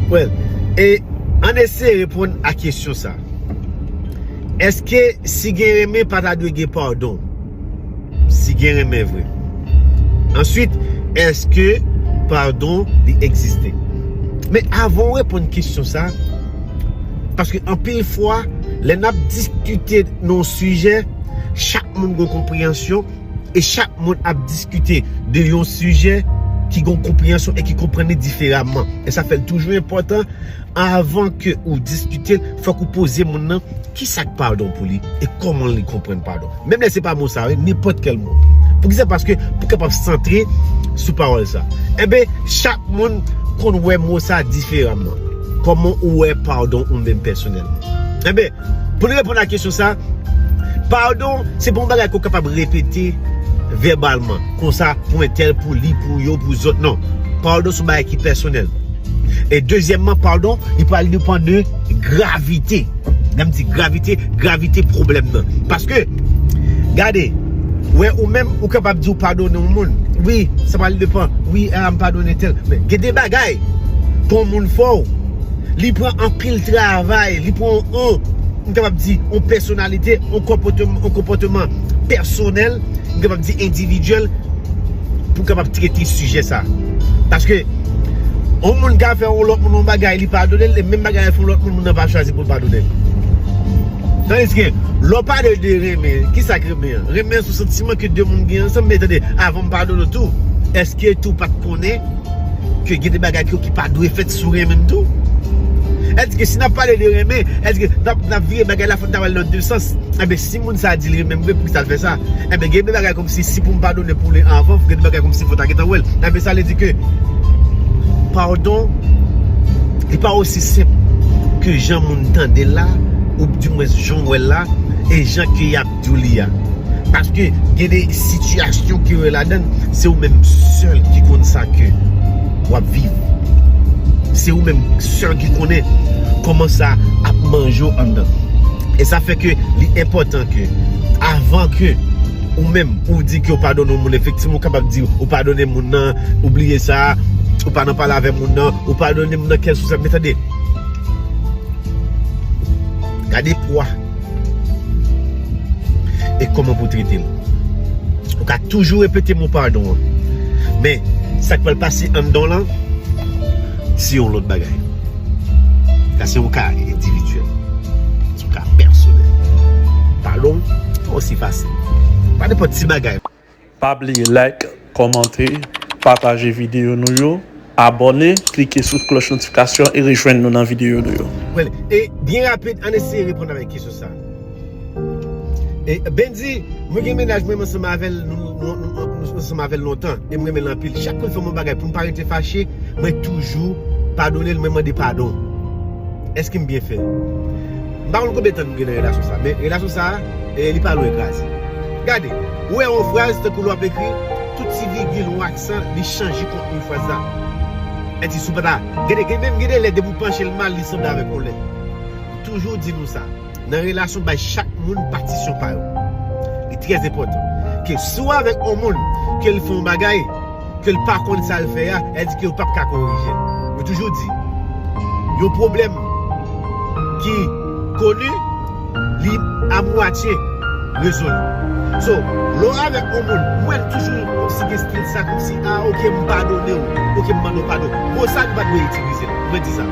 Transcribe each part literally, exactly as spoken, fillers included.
Well, e ann eseye reponn a kesyon sa. Èske si gen renmen pa ta dwe gen padon? Si gen renmen vre. Answit, èske padon li egziste? Men avan w reponn kesyon sa, paske anpil fwa, lè n ap diskite nan yon sijè, chak moun gen yon konpreyansyon, e chak moun ap diskite de yon sijè ki gen yon konpreyansyon e ki konprann li diferaman. E sa fè l toujou enpòtan, avan ke ou diskite l, fòk ou poze moun nan ki sa k padon pou li e kòman li konprann padon. Menm lè se pa mo sa, wi, nenpòt kèl mo. Poukisa? Paske pou kapab santre sou pawòl sa. Enben, chak moun konn wè mo sa diferaman. Kòman ou wè padon ou menm pèsonèlman? Enben, pou n reponn a kesyon sa, padon, se pa yon bagay ke w kapab repete vèbalman, konsa, pou entèl, pou li, pou yo, pou zòt. Non. Padon se yon bagay ki pèsonèl. E dezyèmman, padon, li pral depann de gravite. Lè m di gravite, gravite pwoblèm nan. Paske, gade, wè, ou menm, ou kapab di w padone yon moun. Wi, sa pral depann. Wi, a, m padone tèl. Men, gen de bagay, pou yon moun fè w, li pran anpil travay, li pran yon, m kapab di, yon pèsonalite, yon konpòteman, yon konpòteman pèsonèl, m kapab di endividyèl, pou kapab trete sijè sa. Paske, yon moun ka fè yon lòt moun yon bagay, li padone l, e menm bagay la fè yon lòt moun, moun nan pa chwazi pou l padone l. Tandiske, lè w pale de renmen, ki sa k renmen an? Renmen an se yon santiman ke de moun gen ansanm, men tande, avan m padone w tou, èske tou w pa t konnen ke gen de bagay ki, ki pa dwe fèt si w renmen m tou? Èske si n ap pale de renmen, èske n ap, n ap vire bagay la, fò n ta pale nan de sans? Enben, si moun sa a di l renmen m vre, poukisa l fè sa? Enben, gen de bagay kòmsi, si pou m padone pou li anvan, gen de bagay kòmsi fò w ta gentan wè l. Enben, sa vle di ke padon, li pa osi senp ke jan moun tande l la, ou dimwens jan w wè l la, e jan ke y ap di w li a. Paske gen de sitiyasyon ki yo ladan, se ou menm sèl ki konn sa ke w ap viv. Se ou menm sèl ki konnen kòman sa ap manje w anndan. E sa fè ke li enpòtan ke, avan ke ou menm ou di ke w padone yon moun, efektivman, ou kapab di ou padone moun nan, ou bliye sa, ou pa nan pale avè moun nan, ou padone moun nan kèlkeswa, men tande, gade pwa e kòman pou w trete l. Ou ka toujou repete mo padon an. Men, sa k pral pase anndan w lan, se yon lòt bagay. Sa se yon ka endividyèl. Se yon ka pèsonèl. Padon pa osi fasil. Pa nenpòt ti bagay. Pa bliye like, kòmante, pataje videyo nou yo, abòne, klike sou klòch notifikasyon e rejwenn nou nan videyo nou yo. Well, e byen rapid, ann eseye reponn avèk kesyon sa. E Bendy, mwen gen mennaj mwen, m ansanm avè l, nou, nou, nou, nou, nou ansanm avè l lontan, e m renmen l anpil. Chak kou l fè m yon bagay, pou m pa rete fache, mwen toujou padone l, mwen mande padon. Èske m byen fè? M pa konn konbyen tan nou gen nan relasyon sa, men relasyon sa, e, li pa lwen kraze. Gade, ou wè yon fraz, tankou lè w ap ekri, tout ti vigil, yon aksan, li chanje kontni fraz la. Èti sou pa ta, gade, gen menm gen de lè, depi w panche l mal, li sanble avèk yon lèt. M toujou di nou sa. Nan relasyon, bay chak moun patisyon pa yo. Li trè enpòtan. Ke si w avèk yon moun, ke l fè yon bagay, ke l pa konn sa l fè a, sa vle di ke w p ap ka korije l. Mwen toujou di, yon pwoblèm ki koni, li amwatye rezoli. So, lè w avèk yon moun, mwen toujou kòmsi gen stil sa, kòmsi, ah, ok, m padone w, ok, m mande w padon. Mo sa, nou pa dwe itilize l. Mwen di sa.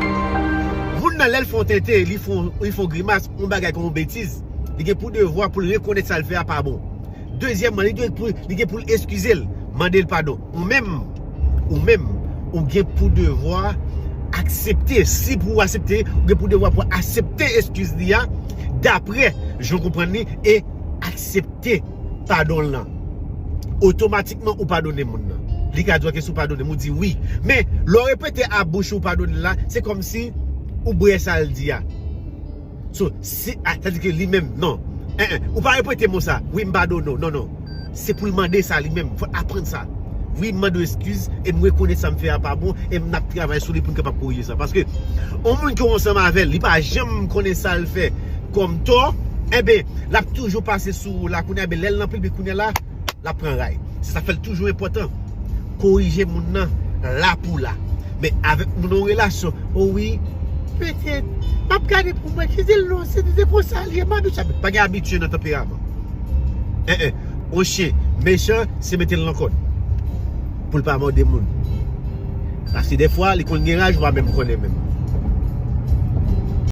Moun nan, lè l fè yon tenten, li fè yon, li fè yon grimas, yon bagay kòm yon betiz, li gen pou devwa pou l rekonèt sa l fè a pa bon. Dezyèmman, li dwe pou, li gen pou l eskize l, mande l padon. Ou menm, ou menm, ou gen pou devwa aksepte. Si pou w aksepte, ou gen pou devwa pou aksepte eskiz li a, daprè jan w konprann li, e aksepte padon l lan. Otomatikman, ou padone moun nan. Li ka di w, ok, si w padone m, ou di wi. Men, lè w repete a bouch ou padone l la, se kòmsi ou bwè sa l di a. So, si, ah, sa vle di ke li menm, non. En, en, ou pa repete mo sa, wi, m padone w. Non, non. Se pou l mande sa li menm. Fò l aprann sa. Wi, m mande w eskiz, e m rekonèt sa m fè a pa bon, e m ap travay sou li pou n kapab korije sa. Paske, yon moun ke w ansanm avè l, li pa janm konnen sa l fè kòm tò, enben, l ap toujou pase sou ou la, kounye a, enben, lè l nan piblik, kounye a la, l ap pran ray. Se sa fè l toujou enpòtan. Korije moun nan la pou la. Men avèk moun ou relasyon, o wi, petèt, m ap gade pou mwen, ki di l non, se se konsa li ye, m abitye, pa gen abitye nan tanperaman. En en, yon chen, mechan, se mete l nan kòd. Pou l pa mòde moun. Paske dèfwa, li konn gen raj, ou pa menm konnen menm.